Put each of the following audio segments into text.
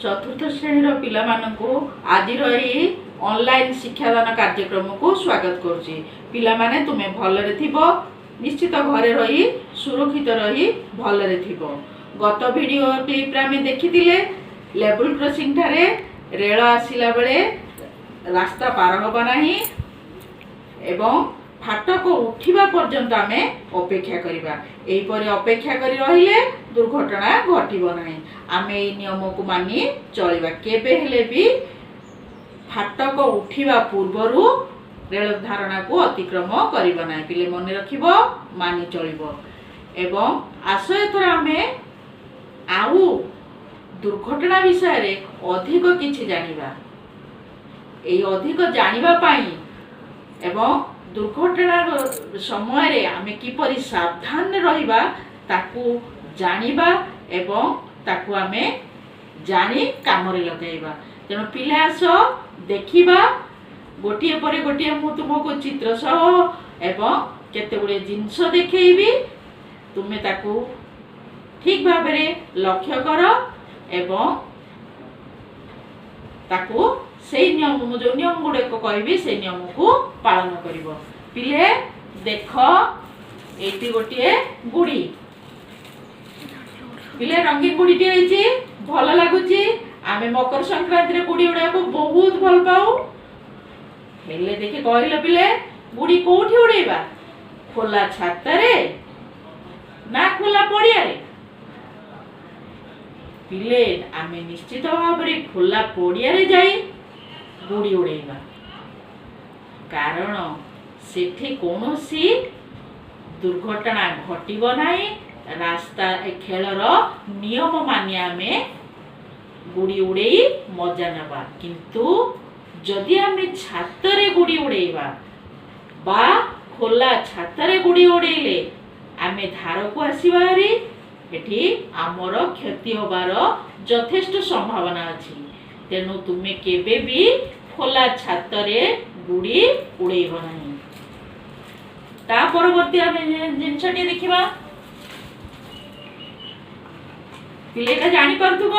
ଚତୁର୍ଥ ଶ୍ରେଣୀର ପିଲାମାନଙ୍କୁ ଆଜିର ଏହି ଅନଲାଇନ୍ ଶିକ୍ଷାଦାନ କାର୍ଯ୍ୟକ୍ରମକୁ ସ୍ୱାଗତ କରୁଛି। ପିଲାମାନେ, ତୁମେ ଭଲରେ ଥିବ ନିଶ୍ଚିତ, ଘରେ ରହି ସୁରକ୍ଷିତ ରହି ଭଲରେ ଥିବ। ଗତ ଭିଡ଼ିଓ କ୍ଲିପ୍ରେ ଆମେ ଦେଖିଥିଲେ, ଲେବୁଲ୍ କ୍ରସିଂ ଠାରେ ରେଳ ଆସିଲା ବେଳେ ରାସ୍ତା ପାର ହେବ ନାହିଁ ଏବଂ ଫାଟକ ଉଠିବା ପର୍ଯ୍ୟନ୍ତ ଆମେ ଅପେକ୍ଷା କରିବା। ଏହିପରି ଅପେକ୍ଷା କରି ରହିଲେ ଦୁର୍ଘଟଣା ଘଟିବ ନାହିଁ। ଆମେ ଏଇ ନିୟମକୁ ମାନି ଚଳିବା। କେବେ ହେଲେ ବି ଫାଟକ ଉଠିବା ପୂର୍ବରୁ ରେଳ ଧାରଣାକୁ ଅତିକ୍ରମ କରିବ ନାହିଁ। ପିଲେ, ମନେ ରଖିବ, ମାନି ଚଳିବ। ଏବଂ ଆସ, ଏଥର ଆମେ ଆଉ ଦୁର୍ଘଟଣା ବିଷୟରେ ଅଧିକ କିଛି ଜାଣିବା। ଏଇ ଅଧିକ ଜାଣିବା ପାଇଁ ଏବଂ ଦୁର୍ଘଟଣା ସମୟରେ ଆମେ କିପରି ସାବଧାନରେ ରହିବା, ତାକୁ ଜାଣିବା ଏବଂ ତାକୁ ଆମେ ଜାଣି କାମରେ ଲଗାଇବା। ତେଣୁ ପିଲା, ଆସ ଦେଖିବା। ଗୋଟିଏ ପରେ ଗୋଟିଏ ମୁଁ ତୁମକୁ ଚିତ୍ର ସହ ଏବଂ କେତେ ଗୁଡ଼ିଏ ଜିନିଷ ଦେଖେଇବି। ତୁମେ ତାକୁ ଠିକ୍ ଭାବରେ ଲକ୍ଷ୍ୟ କର ଏବଂ ତାକୁ ସେଇ ନିୟମ, ମୁଁ ଯେଉଁ ନିୟମ ଗୁଡ଼ିକ କହିବି, ସେଇ ନିୟମକୁ ପାଳନ କରିବ। ପିଲେ, ଦେଖ, ଏଇଠି ଗୋଟିଏ ଗୁଡ଼ି। ପିଲେ, ରଙ୍ଗୀନ ଗୁଡ଼ିଟିଏ ହେଇଛି, ଭଲ ଲାଗୁଛି। ଆମେ ମକର ସଂକ୍ରାନ୍ତିରେ ଗୁଡ଼ି ଉଡ଼େଇବାକୁ ବହୁତ ଭଲ ପାଉ। ହେଲେ ଦେଖି କହିଲ ପିଲେ, ଗୁଡ଼ି କୋଉଠି ଉଡ଼େଇବା? ଖୋଲା ଛାତରେ ନା ଖୋଲା ପଡ଼ିଆରେ? ପିଲେ, ଆମେ ନିଶ୍ଚିତ ଭାବରେ ଖୋଲା ପଡ଼ିଆରେ ଯାଇ ଗୁଡ଼ି ଉଡ଼େଇବା, କାରଣ ସେଠି କୌଣସି ଦୁର୍ଘଟଣା ଘଟିବ ନାହିଁ। ରାସ୍ତା ଖେଳର ନିୟମ ମାନି ଆମେ ଗୁଡ଼ି ଉଡ଼େଇ ମଜା ନେବା। କିନ୍ତୁ ଯଦି ଆମେ ଛାତରେ ଗୁଡ଼ି ଉଡ଼େଇବା ବା ଖୋଲା ଛାତରେ ଗୁଡ଼ି ଉଡ଼େଇଲେ ଆମେ ଧାରକୁ ଆସିବା ହାରି, ଏଠି ଆମର କ୍ଷତି ହେବାର ଯଥେଷ୍ଟ ସମ୍ଭାବନା ଅଛି। ତେଣୁ ତୁମେ କେବେ ବି ଖୋଲା ଛାତରେ ଗୁଡ଼ି ଉଡ଼େଇବ ନାହିଁ। ତା ପରବର୍ତ୍ତୀ ଆମେ ଜିନିଷଟିଏ ଦେଖିବା। ପିଲେ, ଏଇଟା ଜାଣିପାରୁଥିବ,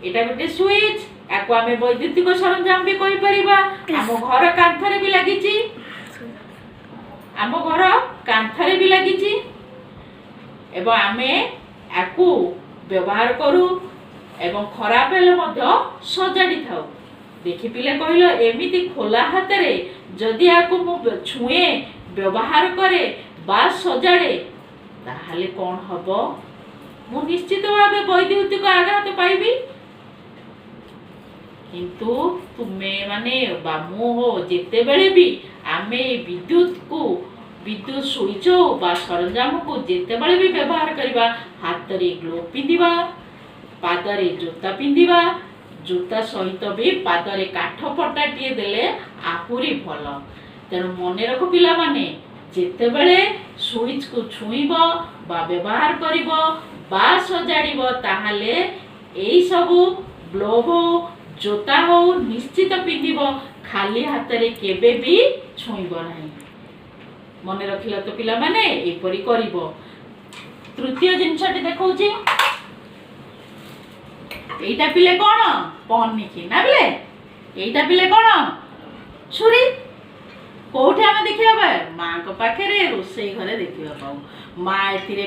ଏଇଟା ଗୋଟେ ସୁଇଚ୍। ୟାକୁ ଆମେ ବୈଦ୍ୟୁତିକ ସରଞ୍ଜାମ ବି କହିପାରିବା। ଆମ ଘର କାନ୍ଥରେ ବି ଲାଗିଛି, ଆମ ଘର କାନ୍ଥରେ ବି ଲାଗିଛି ଏବଂ ଆମେ ୟାକୁ ବ୍ୟବହାର କରୁ ଏବଂ ଖରାପ ହେଲେ ମଧ୍ୟ ସଜାଡ଼ି ଥାଉ। ଦେଖି ପିଲେ, କହିଲ, ଏମିତି ଖୋଲା ହାତରେ ଯଦି ୟାକୁ ମୁଁ ଛୁଏଁ, ବ୍ୟବହାର କରେ ବା ସଜାଡ଼େ, ତାହେଲେ କ'ଣ ହବ? ମୁଁ ନିଶ୍ଚିତ ଭାବେ ବୈଦ୍ୟୁତିକ ଆଘାତ ପାଇବି। କିନ୍ତୁ ତୁମେ ମାନେ ବା ମୁଁ ହଉ, ଯେତେବେଳେ ବି ଆମେ ବିଦ୍ୟୁତକୁ, ବିଦ୍ୟୁତ ସୁଇଚ୍ ହଉ ବା ସରଞ୍ଜାମକୁ ଯେତେବେଳେ ବି ବ୍ୟବହାର କରିବା, ହାତରେ ଗ୍ଲୋଭ୍ ପିନ୍ଧିବା, ପାଦରେ ଜୋତା ପିନ୍ଧିବା। ଜୋତା ସହିତ ବି ପାଦରେ କାଠ ପଟାଟିଏ ଦେଲେ ଆହୁରି ଭଲ। ତେଣୁ ମନେ ରଖ ପିଲାମାନେ, ଯେତେବେଳେ ସୁଇଚ୍କୁ ଛୁଇଁବ ବା ବ୍ୟବହାର କରିବ ବା ସଜାଡ଼ିବ, ତାହେଲେ ଏଇସବୁ ଗ୍ଲୋଭ୍ ହଉ, ଜୋତା ହଉ, ନିଶ୍ଚିତ ପିନ୍ଧିବ। ଖାଲି ହାତରେ କେବେ ବି ଛୁଇଁବ ନାହିଁ। ମନେ ରଖିଲ ତ ପିଲାମାନେ? ଏପରି କରିବ। ତୃତୀୟ ଜିନିଷଟି ଦେଖଉଛି। ଏଇଟା ପିଲେ କ'ଣ? ପନିକି ନା ପିଲେ? ଏଇଟା ପିଲେ କ'ଣ? ଛୁରୀ। କୋଉଠି ଆମେ ଦେଖିବା ପାଏ? ମାଙ୍କ ପାଖରେ, ରୋଷେଇ ଘରେ ଦେଖିବା ପାଉ। ମା ଏଥିରେ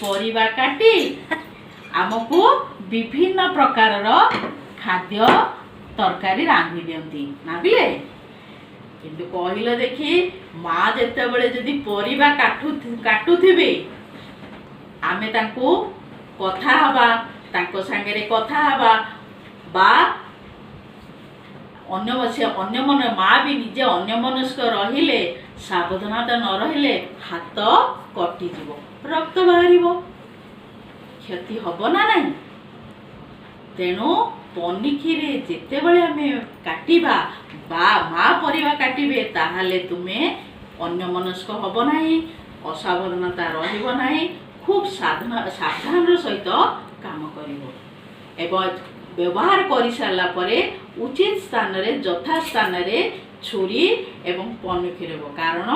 ପରିବା କାଟି ଆମକୁ ବିଭିନ୍ନ ପ୍ରକାରର ଖାଦ୍ୟ ତରକାରୀ ରାନ୍ଧି ଦିଅନ୍ତି ନା ପିଲେ? କିନ୍ତୁ କହିଲ ଦେଖି, ମା ଯେତେବେଳେ ଯଦି ପରିବା କାଟୁଥିବେ, ଆମେ ତାଙ୍କୁ କଥା ହବା, ତାଙ୍କ ସାଙ୍ଗରେ କଥା ହବା ବା ଅନ୍ୟ ସେ ଅନ୍ୟମନ, ମା ବି ନିଜେ ଅନ୍ୟମନସ୍କ ରହିଲେ, ସାବଧାନତା ନ ରହିଲେ ହାତ କଟିଯିବ, ରକ୍ତ ବାହାରିବ, କ୍ଷତି ହବ ନା ନାହିଁ? ତେଣୁ ପନିକିରେ ଯେତେବେଳେ ଆମେ କାଟିବା ବା ମା ପରିବା କାଟିବେ, ତାହେଲେ ତୁମେ ଅନ୍ୟମନସ୍କ ହବ ନାହିଁ, ଅସାବଧାନତା ରହିବ ନାହିଁ, ଖୁବ୍ ସାବଧାନର ସହିତ କାମ କରିବ ଏବଂ ବ୍ୟବହାର କରିସାରିଲା ପରେ ଉଚିତ ସ୍ଥାନରେ, ଯଥା ସ୍ଥାନରେ ଛୁରୀ ଏବଂ ପନିକି ରହିବ। କାରଣ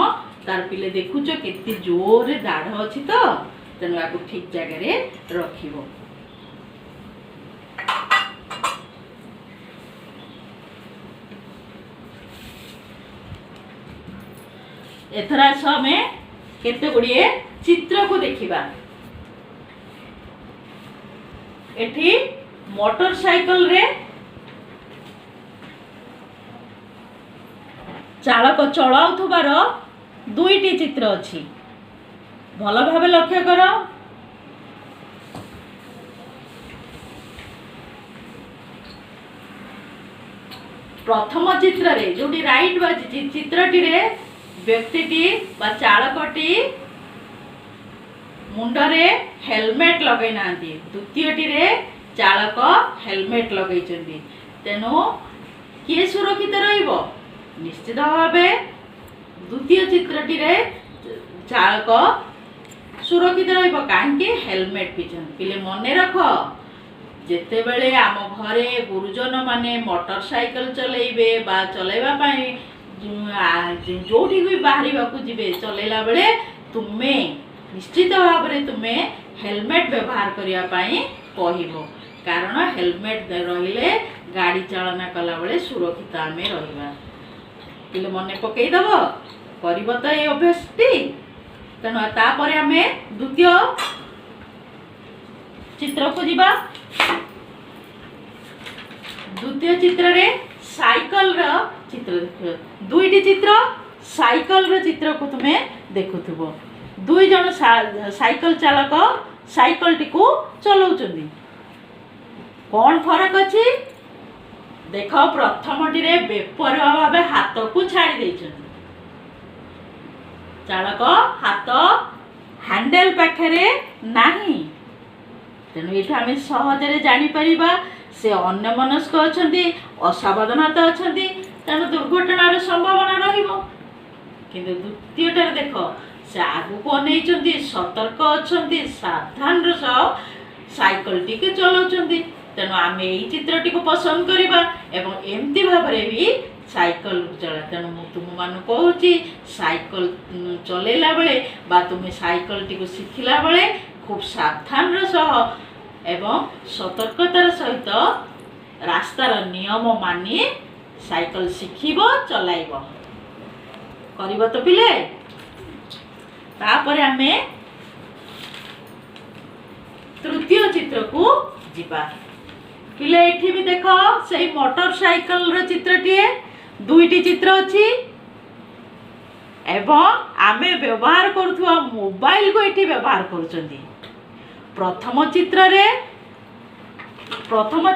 ତାର ପିଲେ ଦେଖୁଛ, କେତେ ଜୋରରେ ଦାଢ଼ ଅଛି ତ। ତେଣୁ ଆକୁ ଠିକ୍ ଜାଗାରେ ରଖିବ। ଏଥର ଆସ ଆମେ କେତେ ଗୁଡ଼ିଏ ଚିତ୍ରକୁ ଦେଖିବା। ଏଠି ମୋଟର ସାଇକେଲରେ ଚାଳକ ଚଳାଉଥିବାର ଦୁଇଟି ଚିତ୍ର ଅଛି, ଭଲ ଭାବେ ଲକ୍ଷ୍ୟ କର। ପ୍ରଥମ ଚିତ୍ରରେ ଯୋଉଠି ରାଇଟ୍ ବାଜିଛି, ଚିତ୍ରଟିରେ ବ୍ୟକ୍ତିଟି ବା ଚାଳକଟି ମୁଣ୍ଡରେ ହେଲମେଟ୍ ଲଗାଇ ନାହାନ୍ତି। ଦ୍ୱିତୀୟଟିରେ ଚାଳକ ହେଲମେଟ୍ ଲଗାଇଛନ୍ତି। ତେଣୁ କିଏ ସୁରକ୍ଷିତ ରହିବ? ନିଶ୍ଚିତ ଭାବେ ଦ୍ୱିତୀୟ ଚିତ୍ରଟିରେ ଚାଳକ ସୁରକ୍ଷିତ ରହିବ। କାହିଁକି? ହେଲମେଟ୍ ପିନ୍ଧନ୍ତି। ପିଲେ ମନେ ରଖ, ଯେତେବେଳେ ଆମ ଘରେ ଗୁରୁଜନମାନେ ମୋଟର ସାଇକେଲ ଚଲେଇବେ ବା ଚଲେଇବା ପାଇଁ ଯୋଉଠିକୁ ବି ବାହାରିବାକୁ ଯିବେ, ଚଲେଇଲା ବେଳେ ତୁମେ ନିଶ୍ଚିତ ଭାବରେ ତୁମେ ହେଲମେଟ୍ ବ୍ୟବହାର କରିବା ପାଇଁ କହିବ। କାରଣ ହେଲମେଟ୍ ରହିଲେ ଗାଡ଼ି ଚାଳନା କଲାବେଳେ ସୁରକ୍ଷିତ ଆମେ ରହିବା। ପିଲେ ମନେ ପକେଇଦବ, କରିବ ତ ଏଇ ଅଭ୍ୟାସଟି? ତେଣୁ ତାପରେ ଆମେ ଦ୍ୱିତୀୟ ଚିତ୍ରକୁ ଯିବା। ଦ୍ୱିତୀୟ ଚିତ୍ରରେ ସାଇକେଲର ଚିତ୍ର ଦେଖିବ। ଦୁଇଟି ଚିତ୍ର, ସାଇକେଲର ଚିତ୍ରକୁ ତୁମେ ଦେଖୁଥିବ। ଦୁଇ ଜଣ ସାଇକେଲ ଚାଳକ ସାଇକେଲଟିକୁ ଚଲାଉଛନ୍ତି। କ'ଣ ଫରକ ଅଛି ଦେଖ। ପ୍ରଥମଟିରେ ବେପରୁଆ ଭାବେ ହାତକୁ ଛାଡ଼ି ଦେଇଛନ୍ତି ଚାଳକ, ହାତ ହ୍ୟାଣ୍ଡେଲ ପାଖରେ ନାହିଁ। ତେଣୁ ଏଇଠୁ ଆମେ ସହଜରେ ଜାଣିପାରିବା ସେ ଅନ୍ୟମନସ୍କ ଅଛନ୍ତି, ଅସାବଧାନତା ଅଛନ୍ତି, ତେଣୁ ଦୁର୍ଘଟଣାର ସମ୍ଭାବନା ରହିବ। କିନ୍ତୁ ଦ୍ୱିତୀୟଟାରେ ଦେଖ, ସେ ଆଗକୁ ଅନେଇଛନ୍ତି, ସତର୍କ ଅଛନ୍ତି, ସାବଧାନର ସହ ସାଇକେଲଟିକୁ ଚଲାଉଛନ୍ତି। ତେଣୁ ଆମେ ଏଇ ଚିତ୍ରଟିକୁ ପସନ୍ଦ କରିବା ଏବଂ ଏମିତି ଭାବରେ ବି ସାଇକେଲ ଚଲା। ତେଣୁ ମୁଁ ତୁମମାନଙ୍କୁ କହୁଛି, ସାଇକେଲ ଚଲେଇଲା ବେଳେ ବା ତୁମେ ସାଇକେଲଟିକୁ ଶିଖିଲା ବେଳେ ଖୁବ୍ ସାବଧାନର ସହ ଏବଂ ସତର୍କତାର ସହିତ ରାସ୍ତାର ନିୟମ ମାନି ସାଇକେଲ ଶିଖିବ, ଚଲାଇବ। କରିବ ତ ପିଲେ? ତାପରେ ଆମେ ତୃତୀୟ ଚିତ୍ରକୁ ଯିବା। ପିଲେ ଏଠି ବି ଦେଖ, ସେଇ ମୋଟର ସାଇକେଲର ଚିତ୍ରଟିଏ, ଦୁଇଟି ଚିତ୍ର ଅଛି ଏବଂ ଆମେ ବ୍ୟବହାର କରୁଥିବା ମୋବାଇଲକୁ ଏଠି ବ୍ୟବହାର କରୁଛନ୍ତି। ପ୍ରଥମ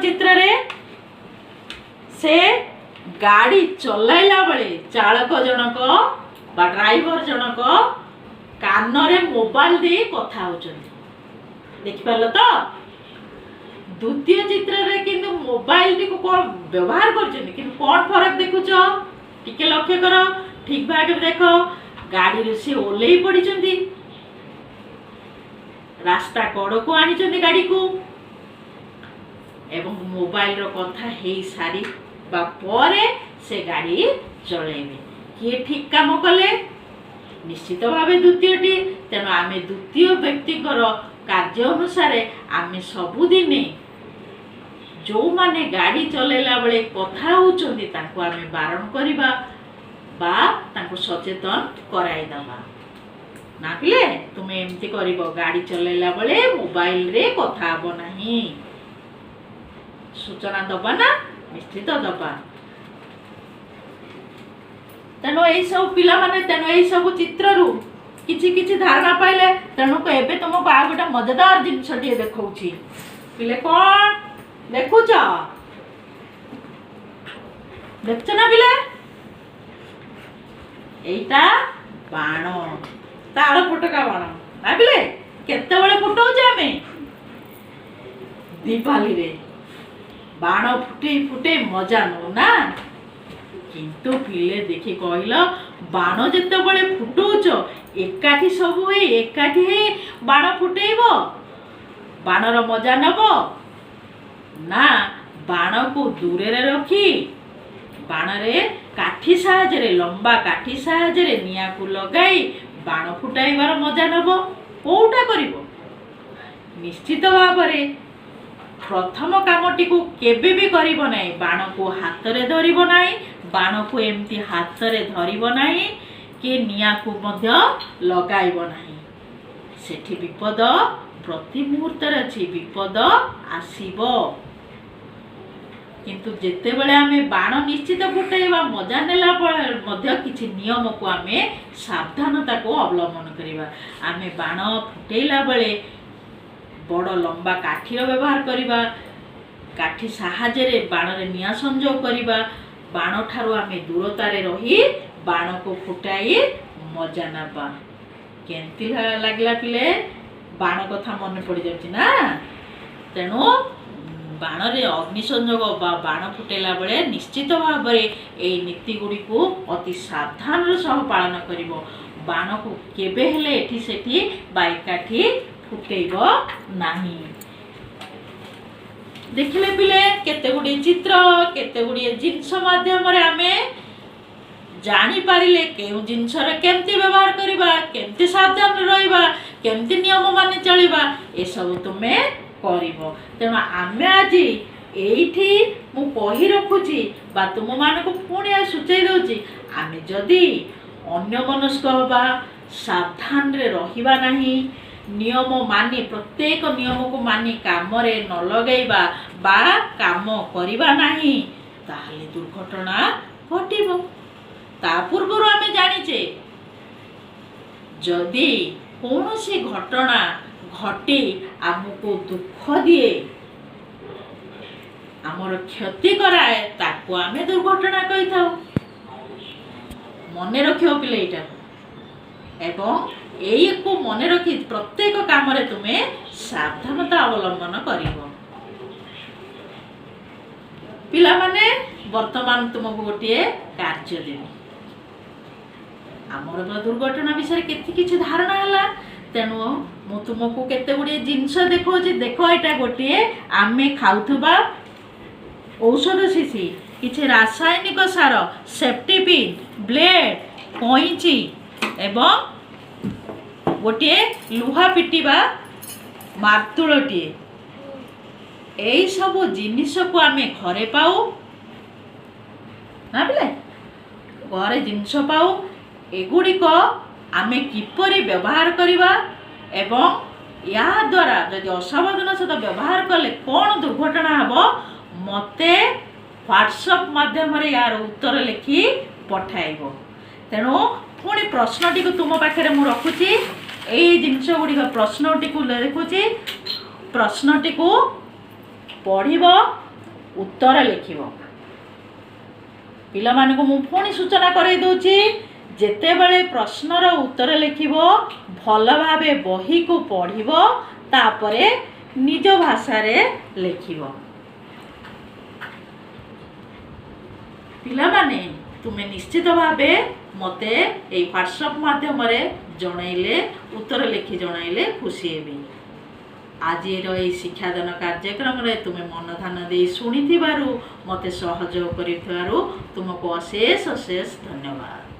ଚିତ୍ରରେ ସେ ଗାଡ଼ି ଚଲାଇଲା ବେଳେ ଚାଳକ ଜଣକ ବା ଡ୍ରାଇଭର ଜଣକ କାନରେ ମୋବାଇଲ ଦେଇ କଥା ହଉଛନ୍ତି, ଦେଖିପାରିଲ ତ? ଦ୍ୱିତୀୟ ଚିତ୍ରରେ କିନ୍ତୁ ମୋବାଇଲଟିକୁ କ'ଣ ବ୍ୟବହାର କରୁଛନ୍ତି, କିନ୍ତୁ କ'ଣ ଫରକ ଦେଖୁଛ? ଟିକେ ଲକ୍ଷ୍ୟ କର, ଠିକ ଭାବରେ ଦେଖ। ଗାଡ଼ିରୁ ସେ ଓହ୍ଲେଇ ପଡ଼ିଛନ୍ତି, ରାସ୍ତା କଡ଼କୁ ଆଣିଛନ୍ତି ଗାଡ଼ିକୁ ଏବଂ ମୋବାଇଲର କଥା ହେଇସାରିବା ପରେ ସେ ଗାଡ଼ି ଚଳେଇବେ। କିଏ ଠିକ କାମ କଲେ? ନିଶ୍ଚିତ ଭାବେ ଦ୍ୱିତୀୟଟି। ତେଣୁ ଆମେ ଦ୍ୱିତୀୟ ବ୍ୟକ୍ତିଙ୍କର କାର୍ଯ୍ୟ ଅନୁସାରେ ଆମେ ସବୁଦିନେ ଯେଉଁମାନେ ଗାଡ଼ି ଚଲେଇଲା ବେଳେ କଥା ହେଉଛନ୍ତି, ତାଙ୍କୁ ଆମେ ବାରଣ କରିବା ବା ତାଙ୍କୁ ସଚେତନ କରାଇଦେବା। ନା ପିଲେ, ତୁମେ ଏମିତି କରିବ, ଗାଡ଼ି ଚଲେଇଲା ବେଳେ ମୋବାଇଲରେ କଥା ହେବ ନାହିଁ। ସୂଚନା ଦବା ନା? ନିଶ୍ଚିତ ଦବା। ତେଣୁ ଏଇସବୁ ପିଲାମାନେ, ତେଣୁ ଏଇସବୁ ଚିତ୍ରରୁ କିଛି କିଛି ଧାରଣା ପାଇଲେ। ତେଣୁ ଏବେ ତୁମକୁ ଆଉ ଗୋଟେ ମଜାଦାର ଜିନିଷଟିଏ ଦେଖଉଛି। ପିଲେ, କ'ଣ ଦେଖୁଛ? ଦେଖୁଛ ନା ପିଲେ? ଏଇଟା ବାଣ, ତାଳ ଫୁଟକା ବାଣ ନା ପିଲେ? କେତେବେଳେ ଫୁଟଉଛେ ଆମେ? ଦିପାଲିରେ ବାଣ ଫୁଟେଇ ଫୁଟେଇ ମଜା ନଉ ନା? କିନ୍ତୁ ପିଲେ ଦେଖି କହିଲ, ବାଣ ଯେତେବେଳେ ଫୁଟଉଛ, ଏକାଠି ସବୁ ହେଇ ଏକାଠି ହେଇ ବାଣ ଫୁଟେଇବ, ବାଣର ମଜା ନବ, ନା ବାଣକୁ ଦୂରରେ ରଖି ବାଣରେ କାଠି ସାହାଯ୍ୟରେ, ଲମ୍ବା କାଠି ସାହାଯ୍ୟରେ ନିଆଁକୁ ଲଗାଇ ବାଣ ଫୁଟାଇବାର ମଜା ନବ? କୋଉଟା କରିବ? ନିଶ୍ଚିତ ଭାବରେ ପ୍ରଥମ କାମଟିକୁ କେବେ ବି କରିବ ନାହିଁ। ବାଣକୁ ହାତରେ ଧରିବ ନାହିଁ, ବାଣକୁ ଏମିତି ହାତରେ ଧରିବ ନାହିଁ କି ନିଆଁକୁ ମଧ୍ୟ ଲଗାଇବ ନାହିଁ। ସେଠି ବିପଦ ପ୍ରତି ମୁହୂର୍ତ୍ତରେ ଅଛି, ବିପଦ ଆସିବ। କିନ୍ତୁ ଯେତେବେଳେ ଆମେ ବାଣ ନିଶ୍ଚିତ ଫୁଟାଇବା, ମଜା ନେଲା ପରେ ମଧ୍ୟ କିଛି ନିୟମକୁ ଆମେ ସାବଧାନତାକୁ ଅବଲମ୍ବନ କରିବା। ଆମେ ବାଣ ଫୁଟେଇଲା ବେଳେ ବଡ଼ ଲମ୍ବା କାଠିର ବ୍ୟବହାର କରିବା, କାଠି ସାହାଯ୍ୟରେ ବାଣରେ ନିଆଁ ସଂଯୋଗ କରିବା। ବାଣ ଠାରୁ ଆମେ ଦୂରତାରେ ରହି ବାଣକୁ ଫୁଟାଇ ମଜା ନେବା। କେମିତି ଲାଗିଲା ପିଲେ? ବାଣ କଥା ମନେ ପଡ଼ିଯାଉଛି ନା? ତେଣୁ ବାଣରେ ଅଗ୍ନି ସଂଯୋଗ ବା ବାଣ ଫୁଟାଇଲା ବେଳେ ନିଶ୍ଚିତ ଭାବରେ ଏଇ ନୀତି ଗୁଡ଼ିକୁ ଅତି ସାବଧାନର ସହ ପାଳନ କରିବ। ବାଣକୁ କେବେ ହେଲେ ଏଠି ସେଠି ବା ଏକାଠି ଫୁଟେଇବ ନାହିଁ। ଦେଖିଲେ ପିଲେ, କେତେ ଗୁଡ଼ିଏ ଚିତ୍ର, କେତେ ଗୁଡ଼ିଏ ଜିନିଷ ମାଧ୍ୟମରେ ଆମେ ଜାଣିପାରିଲେ କେଉଁ ଜିନିଷର କେମିତି ବ୍ୟବହାର କରିବା, କେମିତି ସାବଧାନ ରହିବା, କେମିତି ନିୟମ ମାନି ଚଳିବା, ଏସବୁ ତୁମେ କରିବ। ତେଣୁ ଆମେ ଆଜି ଏଇଠି ମୁଁ କହି ରଖୁଛି ବା ତୁମମାନଙ୍କୁ ପୁଣି ସୂଚାଇ ଦେଉଛି, ଆମେ ଯଦି ଅନ୍ୟମନସ୍କ ହେବା, ସାବଧାନରେ ରହିବା ନାହିଁ, ନିୟମ ମାନି ପ୍ରତ୍ୟେକ ନିୟମକୁ ମାନି କାମରେ ନ ଲଗାଇବା ବା କାମ କରିବା ନାହିଁ, ତାହେଲେ ଦୁର୍ଘଟଣା ଘଟିବ। ତା ପୂର୍ବରୁ ଆମେ ଜାଣିଛେ, ଯଦି କୌଣସି ଘଟଣା ଘଟି ଆମକୁ ଦୁଃଖ ଦିଏ, ଆମର କ୍ଷତି କରାଏ, ତାକୁ ଆମେ ଦୁର୍ଘଟଣା କହିଥାଉ। ମନେ ରଖିବ ପିଲେ ଏଇଟାକୁ, ଏବଂ ଏଇକୁ ମନେ ରଖି ପ୍ରତ୍ୟେକ କାମରେ ତୁମେ ସାବଧାନତା ଅବଲମ୍ବନ କରିବ। ପିଲାମାନେ, ବର୍ତ୍ତମାନ ତୁମକୁ ଗୋଟିଏ କାର୍ଯ୍ୟ ଦେବି। ଆମର ତ ଦୁର୍ଘଟଣା ବିଷୟରେ କେତେ କିଛି ଧାରଣା ହେଲା, ତେଣୁ ମୁଁ ତୁମକୁ କେତେ ଗୁଡ଼ିଏ ଜିନିଷ ଦେଖାଉଛି। ଦେଖ, ଏଇଟା ଗୋଟିଏ ଆମେ ଖାଉଥିବା ଔଷଧ ଶିଶି, କିଛି ରାସାୟନିକ ସାର, ସେଫ୍ଟି ପିନ୍, ବ୍ଲେଡ୍, କଇଁଚି ଏବଂ ଗୋଟିଏ ଲୁହା ପିଟିବା ମାର୍ତୁଳଟିଏ। ଏଇସବୁ ଜିନିଷକୁ ଆମେ ଘରେ ପାଉ ନା ପିଲେ? ଘରେ ଜିନିଷ ପାଉ। ଏଗୁଡ଼ିକ ଆମେ କିପରି ବ୍ୟବହାର କରିବା ଏବଂ ଏହାଦ୍ୱାରା ଯଦି ଅସାବଧାନ ସହିତ ବ୍ୟବହାର କଲେ କ'ଣ ଦୁର୍ଘଟଣା ହେବ, ମୋତେ ହ୍ୱାଟ୍ସଅପ୍ ମାଧ୍ୟମରେ ଏହାର ଉତ୍ତର ଲେଖି ପଠାଇବ। ତେଣୁ ପୁଣି ପ୍ରଶ୍ନଟିକୁ ତୁମ ପାଖରେ ମୁଁ ରଖୁଛି। ଏଇ ଜିନିଷ ଗୁଡ଼ିକ ପ୍ରଶ୍ନଟିକୁ ଲେଖୁଛି, ପ୍ରଶ୍ନଟିକୁ ପଢ଼ିବ, ଉତ୍ତର ଲେଖିବ। ପିଲାମାନଙ୍କୁ ମୁଁ ପୁଣି ସୂଚନା କରାଇ ଦେଉଛି, ଯେତେବେଳେ ପ୍ରଶ୍ନର ଉତ୍ତର ଲେଖିବ, ଭଲ ଭାବେ ବହିକୁ ପଢ଼ିବ, ତାପରେ ନିଜ ଭାଷାରେ ଲେଖିବ। ପିଲାମାନେ, ତୁମେ ନିଶ୍ଚିତ ଭାବେ ମୋତେ ଏଇ ହ୍ୱାଟ୍ସଅପ୍ ମାଧ୍ୟମରେ ଜଣାଇଲେ, ଉତ୍ତର ଲେଖି ଜଣାଇଲେ ଖୁସି ହେବି। ଆଜିର ଏଇ ଶିକ୍ଷାଦାନ କାର୍ଯ୍ୟକ୍ରମରେ ତୁମେ ମନଧ୍ୟାନ ଦେଇ ଶୁଣିଥିବାରୁ, ମୋତେ ସହଯୋଗ କରିଥିବାରୁ ତୁମକୁ ଅଶେଷ ଅଶେଷ ଧନ୍ୟବାଦ।